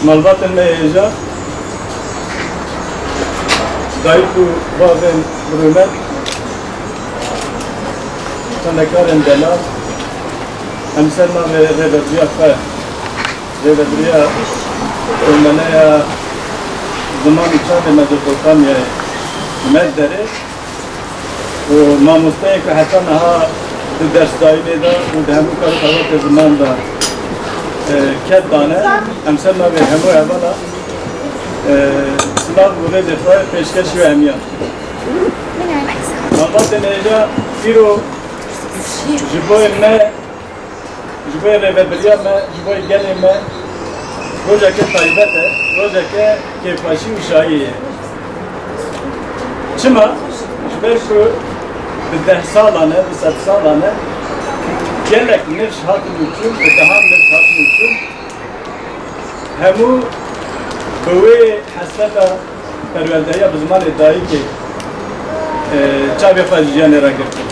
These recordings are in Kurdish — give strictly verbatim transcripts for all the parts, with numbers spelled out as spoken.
Malbatên me hêja, dayik û bavên bi rûmet, xwendekarên delal, em ser navê rêvebiriya xwe, rêvebiriya Komeleya Ziman û Çandê Mezopotamyayê, MEDDER'ê, û mamosteyên ku heta niha di dersdayînê de û di hemû kar û xebatê ziman de, e, ked dane, em ser navê hemû hevala, e, silav û rêzê xwe pêşkêşî we hemiyan. Malbatên hêja, îro ji bo me, ji bo rêvebiriya me, ji bo gelê me rojeke taybet e, rojeke kêfxweşî û şayî ye. Çima? Ji ber ku bi deh salan e, bi sed salan e, gelek nifş hatin û çûn, bi dehan nifş hatin û çûn. Hemû bi wê hesreta perwerdehiya bi zimanê dayikê, e, çavê xwe ji jiyanê re girtin.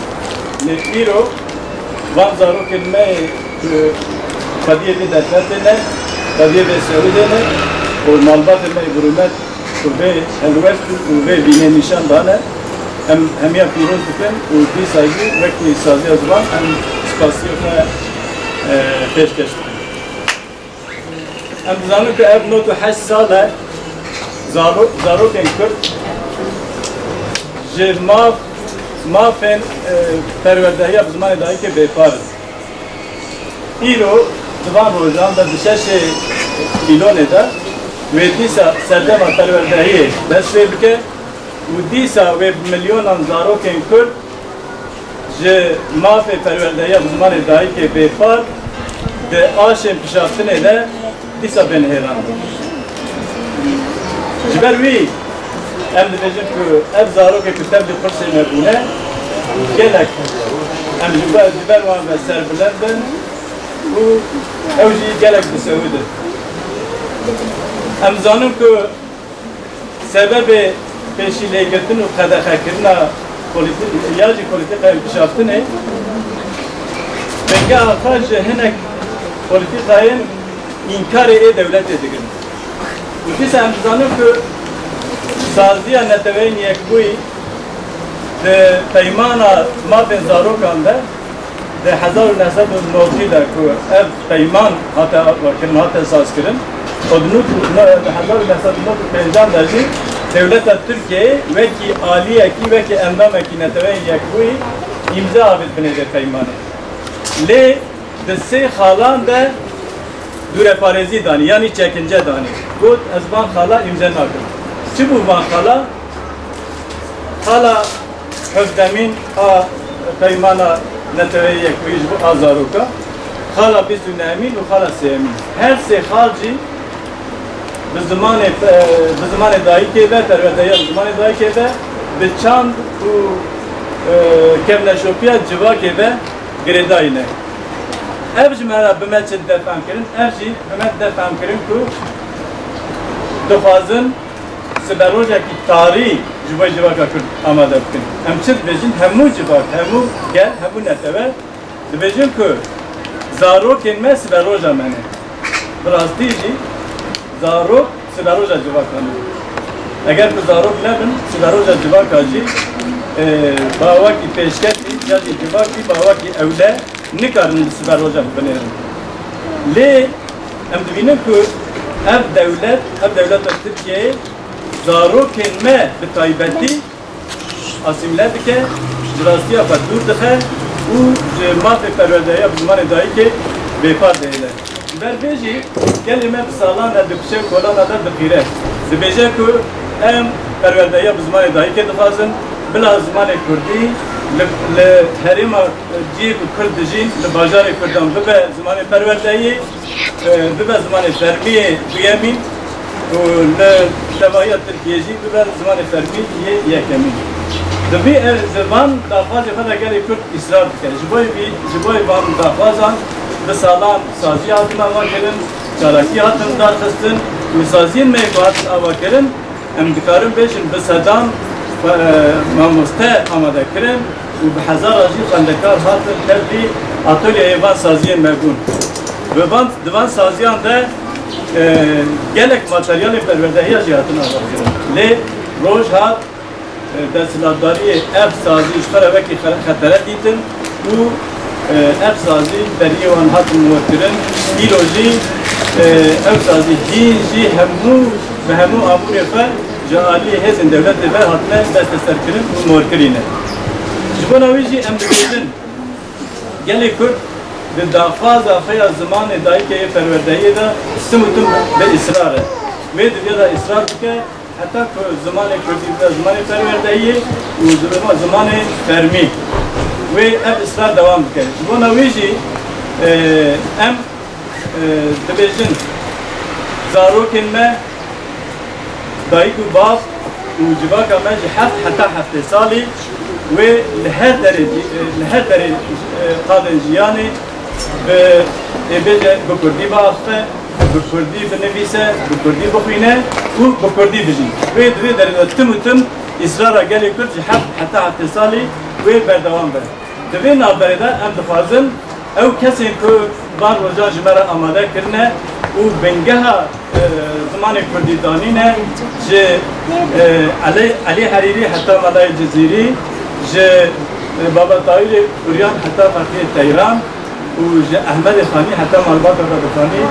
Lê îro van zarokên me yê ku xwediyê vê derfetê ne, xwediyê vê sewidê ne û malbatên me yê bi rûmet ku vê helwest û vê vînê nîşan dane, em hemiya pîroz dikin û dîsa jî wekî saziya ziman em spasiyê xwe, e, pêşkêş dikin. Em dizanin ku ev nod û heşt sal e zaro-, zarokên Kurd ji maf, mafên, e, perwerdehiya bi zimanê dayikê bêpar in. Îro di van rojan de, di şeşê Îlonê de wê dîsa serdema perwerdehiyê dest pê bike û dîsa wê bi milyonan zarokên Kurd ji mafê perwerdehiya bi zimanê dayikê bêpar di aşên pişaftinê de dîsa bên hêrandin. Ji ber wî em dibêjin ku ev zarokê ku tevlî qursê me bûne, gelek em ji ber, ji ber wan ve serbilind bin û ew jî gelek disewidin. Em dizanin ku sebebê pêşîlêgirtin û qedexekirina polîtî-, ya jî polîtîkayên pişaftinê, bingeha xwe ji hinek polîtîkayên înkarê ê dewletê digirin. Û dîsa em dizanin ku saziya Neteweyên Yekbûyî di peymana mafên zarokan de, di hezar û neh sed û notî de ku ev peyman hate avakirin, hate sazkirin, û di nod-, no-, di hezar û neh sed û nod û pêncan de jî dewleta Tirkiyeyê wekî aliyekî, wekî endamekî Neteweyên Yekbûyî îmze avêt binê vê peymanê. Lê di sê xalan de dûreparêzî danî, yanî çekince danî. Got, ez van xala îmze nakim. Çi bû van xala? Xala hevdemîn a Peymana Neteweyê Yekbûyî ji bo a zaroka, xala bîst û nehemîn û xala sêyemîn. Her sê xal jî bi zimanê, e, bi zimanê dayikê ve, perwerdehiya bi zimanê dayikê ve, bi çand û, e, kevneşopiya civakê ve girêdayî ne. Ev ji me re bi me çi dide fehmkirin? Ev jî bi me dide fehmkirin ku dixwazin siberojekî tarî ji bo civaka Kurd amade bikin. Em çi dibêjin? Hemû civak, hemû gel, hemû netewe dibêjin ku zarokên me siberoja me ne. Bi rastî jî zarok siberoja civaka ne. Eger ku zarok nebin, siberoja civaka jî, e, bi awakî pêşketî ya jî civakî bi awakî ewle nikarin li siberoja xwe binêrin. Lê em dibînin ku ev dewlet, ev dewleta Tirkiyeyê zarokên me bi taybetî asîmle dike, ji rastiya xwe dûr dixe û ji mafê perwerdehiya bi zimanê dayikê bêpar dihêle. Ji ber vê jî gelê me bi salan e di kuçe û kolana de diqîre. Dibêje ku em perwerdehiya bi zimanê dayikê dixwazin, bila zimanê kurdî li, li herêma cihê ku kurd dijîn, li bajarê kurdan bibe zimanê perwerdehiyê, e, bibe zimanê fermiyê duyemîn û li tevahiya Tirkiyê jî bibe zimanê fermî yê yekemîn. Di vî, e, di van daxwazê xwe de gelê kurd îsrar dike. Ji bo vî, ji bo van daxwazan bi salan sazî hatin avakirin, çalakî hatin darxistin û saziyên me ku hatin avakirin, em dikarin bêjin bi sedan, e, mamoste amade kirin û bi hezara jî xwendekar hatin tevlî atolyeyê van saziyên me bûn. Bi van, di van saziyan de E, gelek materyalên perwerdehiya jî hatin avakirin. Lê roj hat, e, desthilatdariyê ev sazî ji xwe re wekî xe-, xetere dîtin û, e, ev sazî beriyê wan hatin morkirin. Îro jî, e, ev sazî hîn jî hemû, bi hemû amûrê xwe ji aliyê hêzên dewletê ve hatine desteserkirin û morkirî ne. Ji bona wî jî em dibêjin, gelê Kurd di daxwaza xwe ya zimanê dayikê yê perwerdehiyê de tim û tim bi israr e. Wê di vê de israr bike, heta ku zimanê Kurdî bibe zimanê perwerdehiyê û zimanê fermî. Wê ev israr dewam bike. Ji bona wî jî, e, em, e, dibêjin, zarokên me, dayik û bav û civaka me ji heft heta heftê salî wê li her derê, li her derê, e, qadên jiyanê bi, ê bêje bi kurdî biaxife, bi kurdî binivîse, bi kurdî bixwîne û bi kurdî bijî. Wê di vê derê de tim û tim îsrara gelê Kurd ji heft heta heftê salî wê berdewam be. Di vê navberê de em dixwazin ew kesên ku van rojan ji me re amade kirine û bingeha, e, zimanê kurdî danîne, ji, e, Elê, Elî Herîrî heta Melayê Cizîrî, ji, e, Baba Tahîrê Uryan heta Feqiyê Teyran û ji Ehmedê Xanî heta Malbata Feqî Xanî,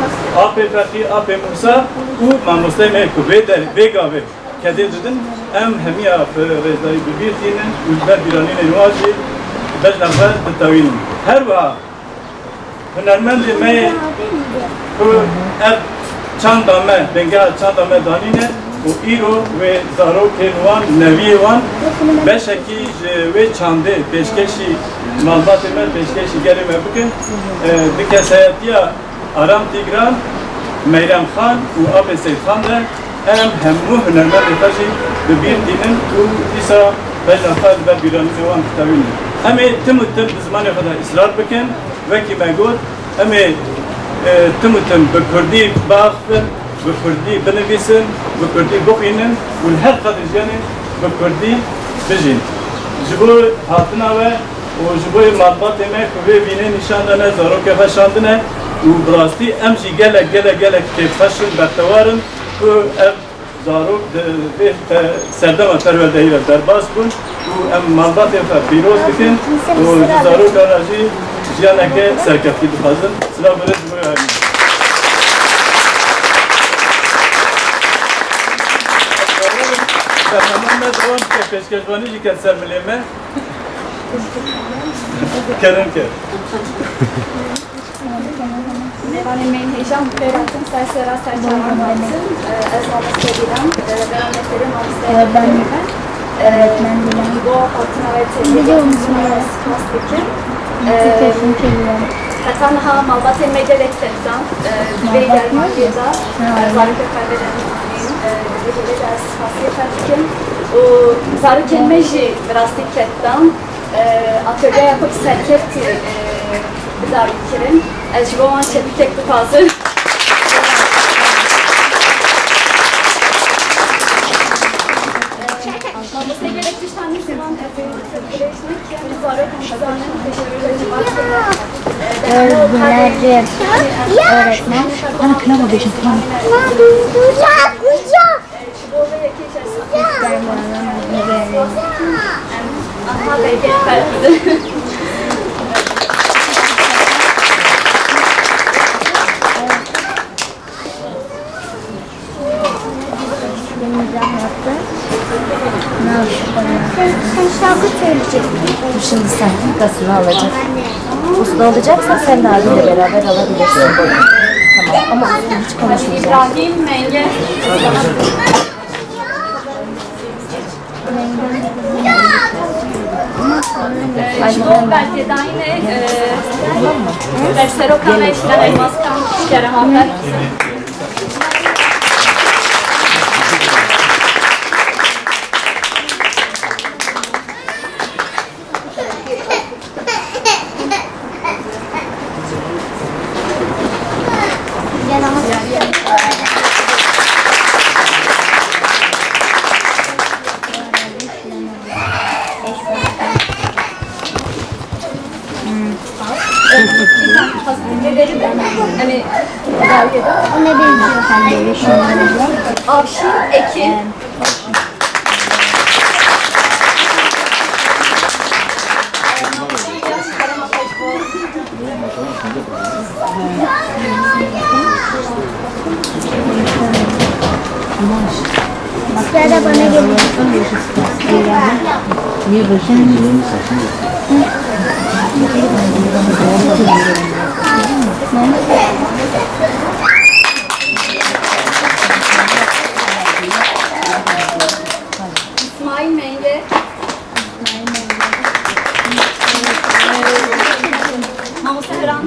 apê Feqî, apê Mûsa û mamosteyê me ku vê der-, vê gavê kedê didin, em hemiya bi rêzdayî bi bîr tînin û ji ber bîranînên wan jî bejna xwe ditewînin. Her wiha hunermendê me yê ku ev çanda me, bingeha çanda me danîne û îro wê zarokên wan, neviyê wan beşekî ji wê çandê pêşkêşî malbatê me, pêşkêşî gelê me bikin. E, di kesayetiya Aram Tîgran, Meyrem Xan û Apê Seyîd Xan de em hemû hunermendê xwe jî bi bîr tînin û dîsa bejna xwe li ber bîranînê wan ditewînin. Em ê tim û tim bi zimanê xwe de îsrar bikin. Wekî me got, em ê, e, tim û tim bi kurdî biaxifin, bi kurdî binivîsin, bi kurdî bixwînin û li her qadê jiyanê bi kurdî bijîn. Ji bo hatina we û ji bo malbatê me ku vê vînê nîşan dane, zarokê xwe şandine û bi rastî em jî gelek, gelek, gelek kêfxweş in, bextewar in ku ev zarok di vê pe-, serdema perwerdehî ve derbas bûn û em malbatê xwe pîroz dikin û ji zarokan re jî jiyaneke serkeftî dixwazin. Silav birêz ji bo hemî. Bername me dewam dike, pêşkêşvanî jî ket ser milê me. Kerem ke. Mêvanê me yên hêja, em bi xêr hatin, ser sera ser çavan hatin. Ez mamoste Dîlan, e, beraberê mamoste Dîlan. E, ji bo hatina we têkiliyê spas dikim. E, heta niha malbatên me gelek ked dan, e, di vê germahiyê de, e, zarokê xwe vê re anîn, e, di vê hêlê de ez spasiyê xwe dikim. Û zarokên me jî bi rastî ked dan. E, atölyeya xwe bi serkeftî, e, bi dawî kirin. Ez ji bo wan çepikek dixwazim. E, mamoste gelek tiştan nîştiman, ez ê dirêj nekim. Zarok hemû zanin, teşekkür ederim. E, binlerce öğretmen. Ana, kınama geçin, kınama. Ji bo vê yekê jî ez spas dikim. Em aniha belgeyê xwe didin. Sen şarkı söyleyecektin. Şimdi sen tasını alacak. Uslu olacaksan sen de abinle beraber alabilirsin. Tamam, ama uslu hiç konuşmayacağım. İbrahim Menge. Ji bo belgedayînê, e, berseroka me ji Elmas Kan Kerem Afer. Ona benziyor sen de, şunlara. Avşin Ekin. Sırada bana geliyor. İsmail Menge. Mamu Sehran.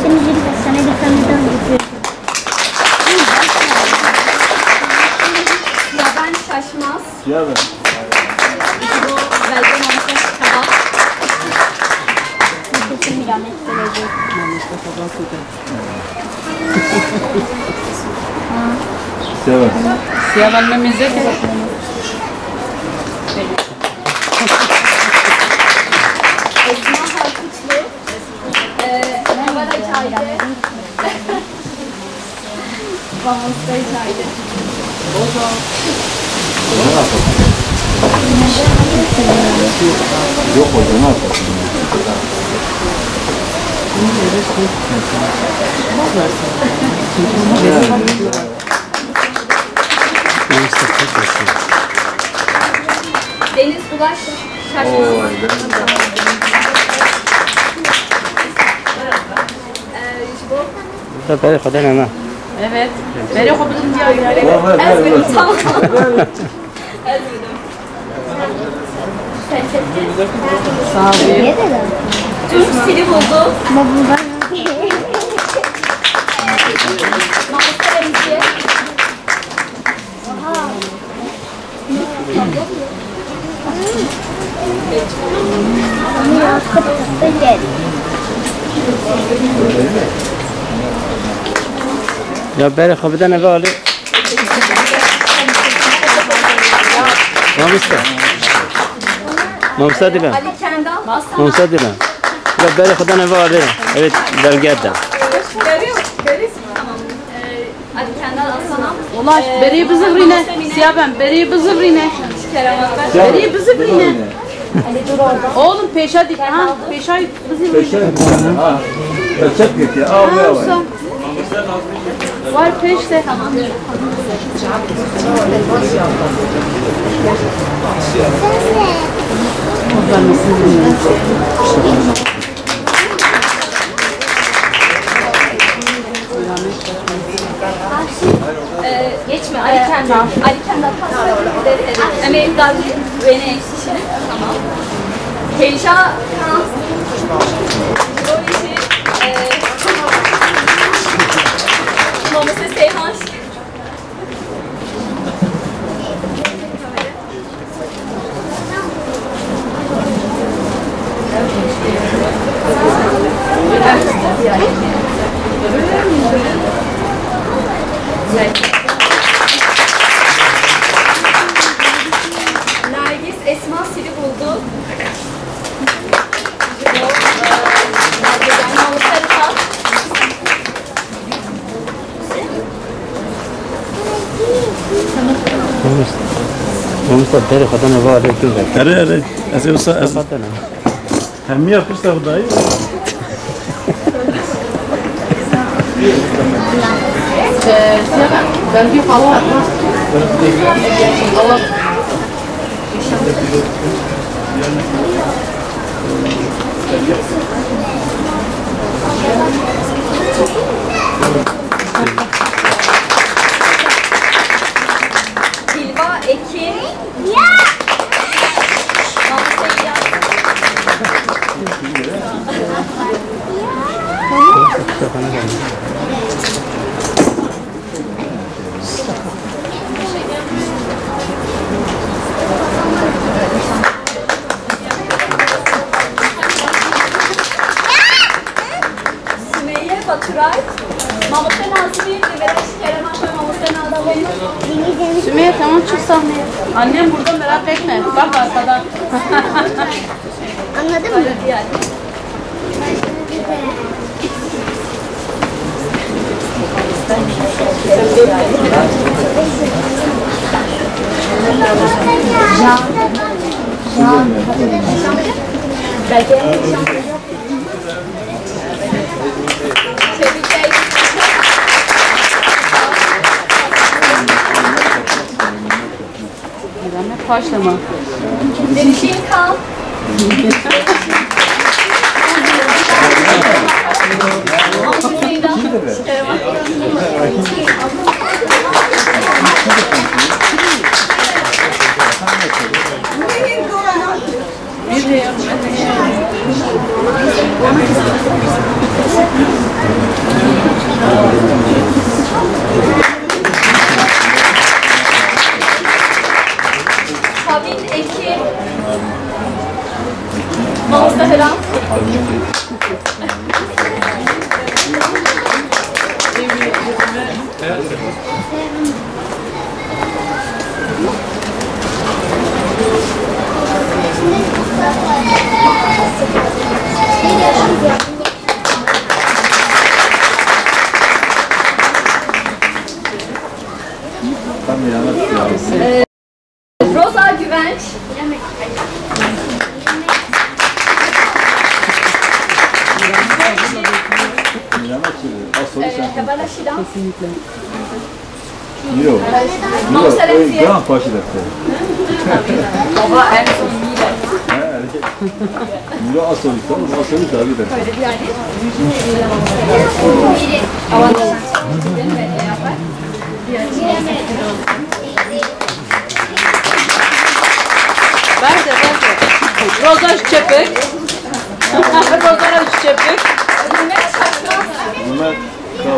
Şimdi bir sana bir tane daha yapıyorum. Ya ben şaşmaz. Ya ben. Bu belge Mamu Sehran. Şimdi gelmek gelecek. Sever. Siyah ben memeze. Esma Harkutlu. Ee, Kavala Cahide. Vamos, Cahide. Yok hocam, ne yapalım? Deniz Ulaş Şaşmaz. Ee, ji bo Te berê xwe dene me. Evet. Berê xwe bidin diya. Ez bidin, tamam. Ez bidin. Sağ ol. Tunç Silivuzlu. Mamoste Remziye. Ya berê xwe bidene ve alî. Mamoste. Mamoste Dilan. Mamoste Dilan. Ya berê xwe dene ve alî. Evet, belge de. Tamam. Ee, Hadi Kendal Aslan'a. Ulaş, ee, berê bizivrîne. Siya ben, berê bizivrîne. Kerem Akar. Berê bizivrîne. Oğlum, pêşa dik, ha? Pêşa bizivrîne. Pêşa dik, ha. Pêşa dik, ha. Var pêş de. Ee, geçme, Ali Kendal. Ali Kendal, pas ver. Em ê darî wêne. Tamam. Hêja, ee, Mamoste Seyhan. Nergis Esma Silivuzlu. Mamoste, berê xwe dene va lê tu ve. Erê, erê. Ez ê wisa, ez. Xwe dene. Hemiya pişta xwe dayî. Ee, belki falan. Allah. Hilva Ekin. Ya! Sümeyye Baturay. Mamoste Nazmi, Demirel Kerem Aksoy, Mamoste Nazmi. Sümeyye, tamam. Çık sahneye. Annem burada, merak etme. Bak arkadan. Anladın mı? Başlama. Finishing call. Havîn Ekim. Mamoste Hiram. Roza Güvenç. Hevala Şilan. Yok. Yok. Gran karşı defter. Baba en son. Miro Asoy, tamam, Asoy da bir de. Ver de, ver de. Roza çepik. Roza çepik. Met.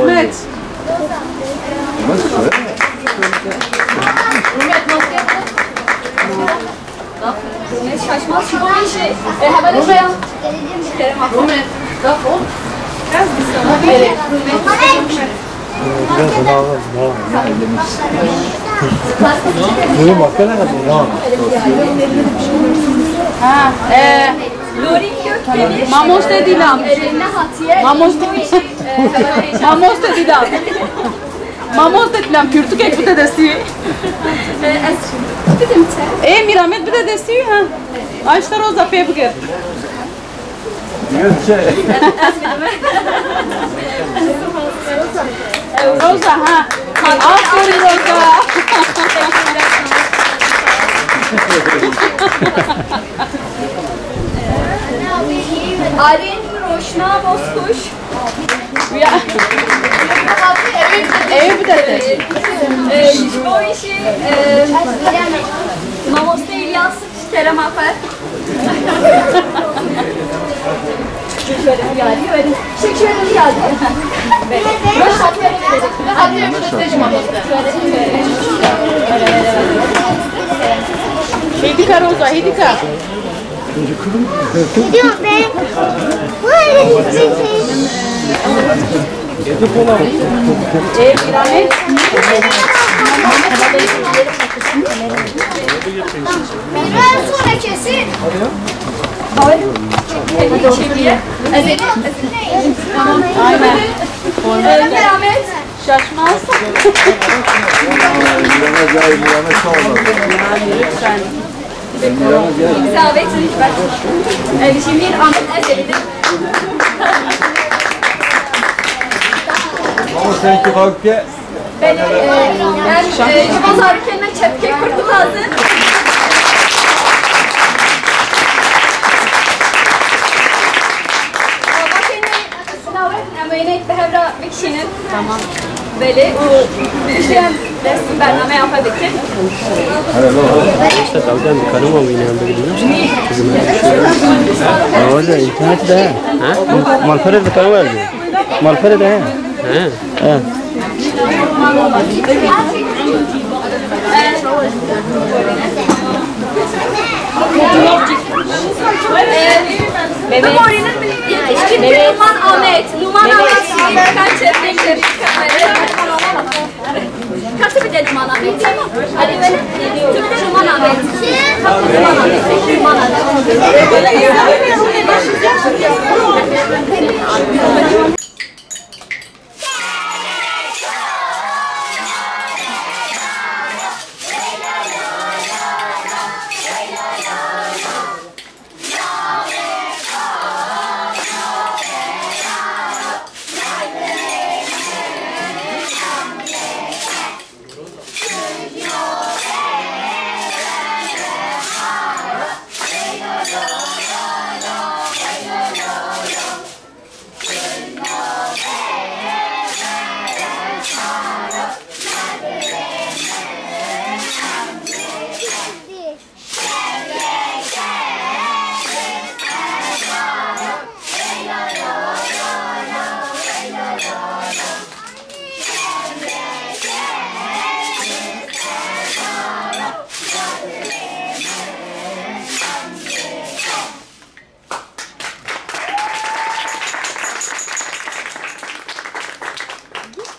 Met. Şaşmaz şu işi. E, hemen Rumet. Rumet. Bak o. Biraz daha, daha. Buyurun, bak, ne kadar daha. Ha, e, Lorin Gökdemir. Mamoste Dilan. Elinde hatiye. Mamoste. Mamoste Dilan. Mamoste Dilan, pirtûkek bide destî wî. Ez bidim te. Ê, Mîramet bide destî wî, ha. Ay, işte Roza pê bigir. Roza, ha. Aferin Roza. Arîn Roşna Bozkuş. Ya. Ev bide te. Ee, ji bo işi, e, Mamoste İlyas, kerema xwe. Şöyle bir yadi, öyle. Şöyle bir yadi. Hadi, hadi, mamoste. Hidika Roza, hidika. Gidiyorum ben. Bu arada gidecek. Biraz sonra kesin. Tamam. Aynen. Şaşmaz. Bilemez ya, bilemez, sağ olun. Yani lütfen. Elişimîr Ahmet Ezelî'dir. Ama sen ki bak ki. Ben, e, ben, e, ji bo zarokên me çepkek kurd dixwazim. Babakên me Em wêneyek bi hev re bikişînin. Tamam. Belê. Û piştî em dest bi bernameya xwe dikin. İşte daldan dikanim o yine yanında gidiyor. Bizim öyle bir şey yok. Orada internet de. Ha? Malpere dikanim var diyor. Malpere de. Ha? Ha. Mehmet. Yetişkin Mehmet. Numan Ahmet. Numan Ahmet. Kaç, kaç, kaç. Kaçı bir de Numan Ahmet. Git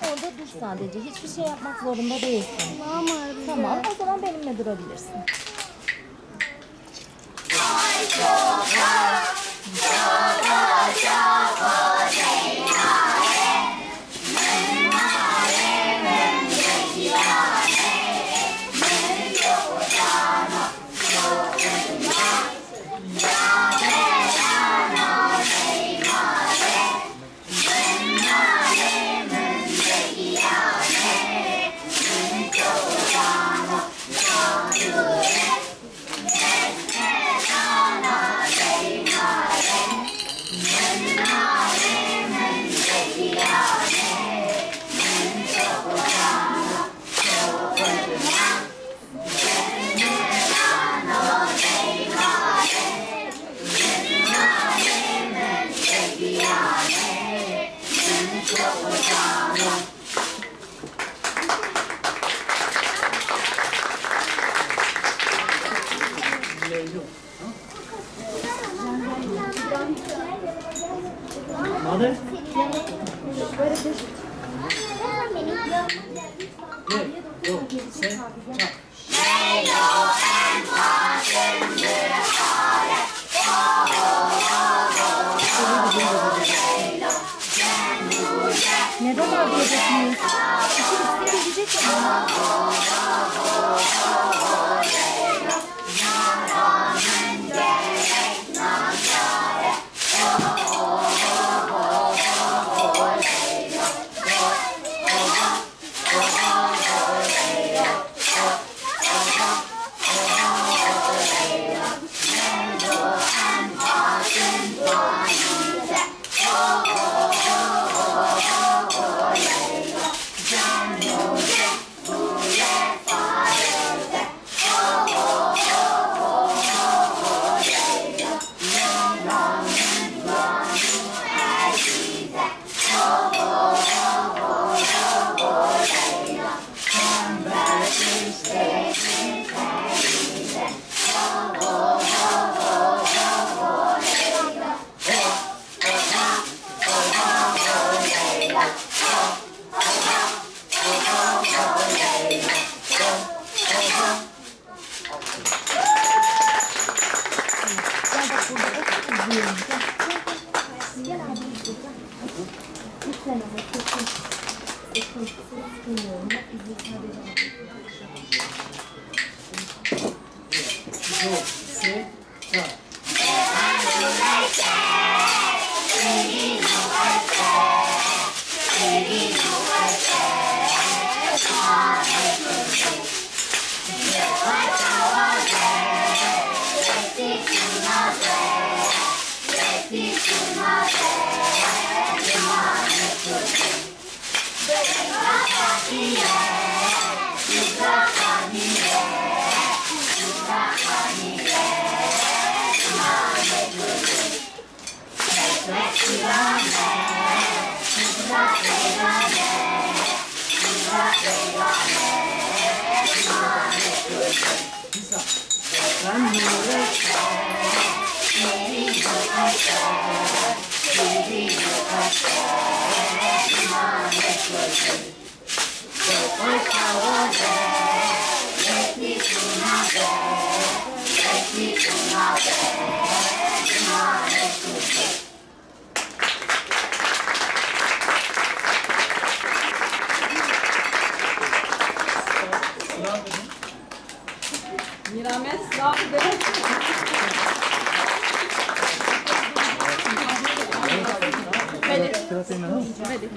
orada dur sadece. Hiçbir şey yapmak zorunda değilsin. Tamam, o zaman benimle durabilirsin. Madem? Gel, go, sen, çak. Neden ağlayacaksınız? İçim size gelecek ama. Gel bak, burada otur, izleyelim. Gel. Gel abi, gel. Lütfen ama, sakın. Sakın. Ses duymuyorum. Bak, izle sadece. Go, sit, go. Belê. Belê.